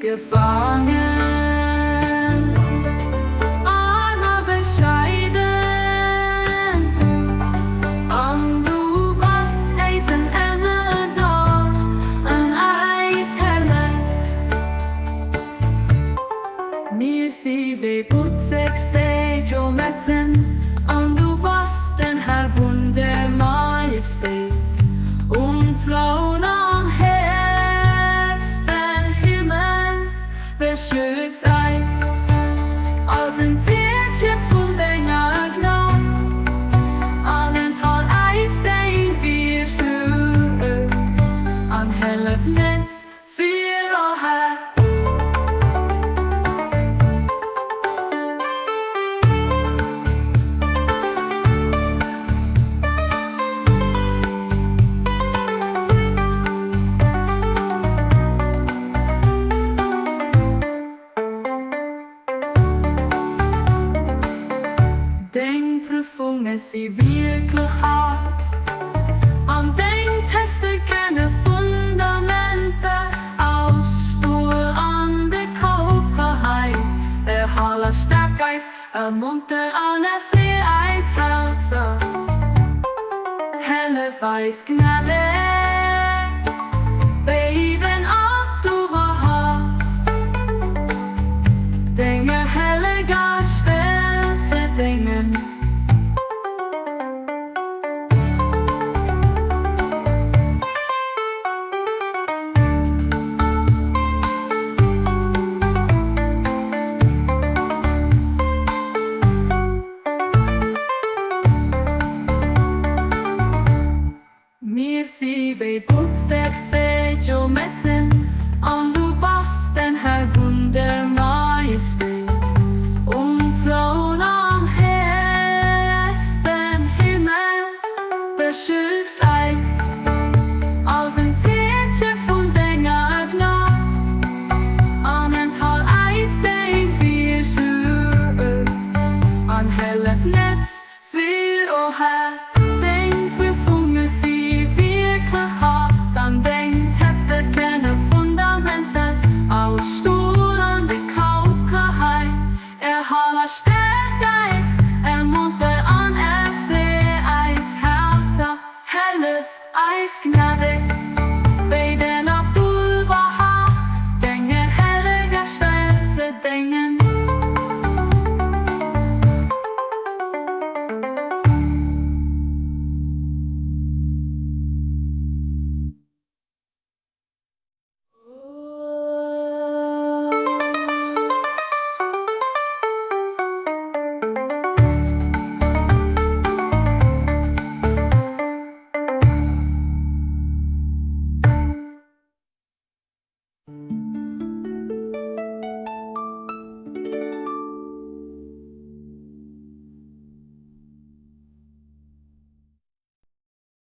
Gefaangen, aarm a bescheiden, an du bass éisen Engel, dach an eis Hellef. Mir si wéi butzeg Seejomessen, an du bass den Här vun der Majestéit um Troun am héchsten Himmel. Beschütz eis als en Zeeche vun denger Gnad an enthal eis deng Virschuld an hëllef net fir o Här. Deng Prüfunge si wierklech haart an deng Tester kenne Fundamenter aus Stol an de Koup hei. Erhal a stäerk eis, ermonter an erfreeë eis Häerzer. Hëllef eis Gnade béiden Arthur Denger helleger Stell ze déngen. Mir si wéi butzeg Seejomessen, an du bass den Här vun der Majestéit um Troun am héchsten Himmel. Beschütz eis als en Zeeche vun denger Gnad an enthal eis deng Virschuld an hëllef net fir, o Här. Deng Prüfunge si wierklech haart an deng Tester kenne Fundamenter aus Stol an de Kaukerhei. Erhal a stäerk eis, ermonter an erfree eis Häerzer, hellef eis gnädeg.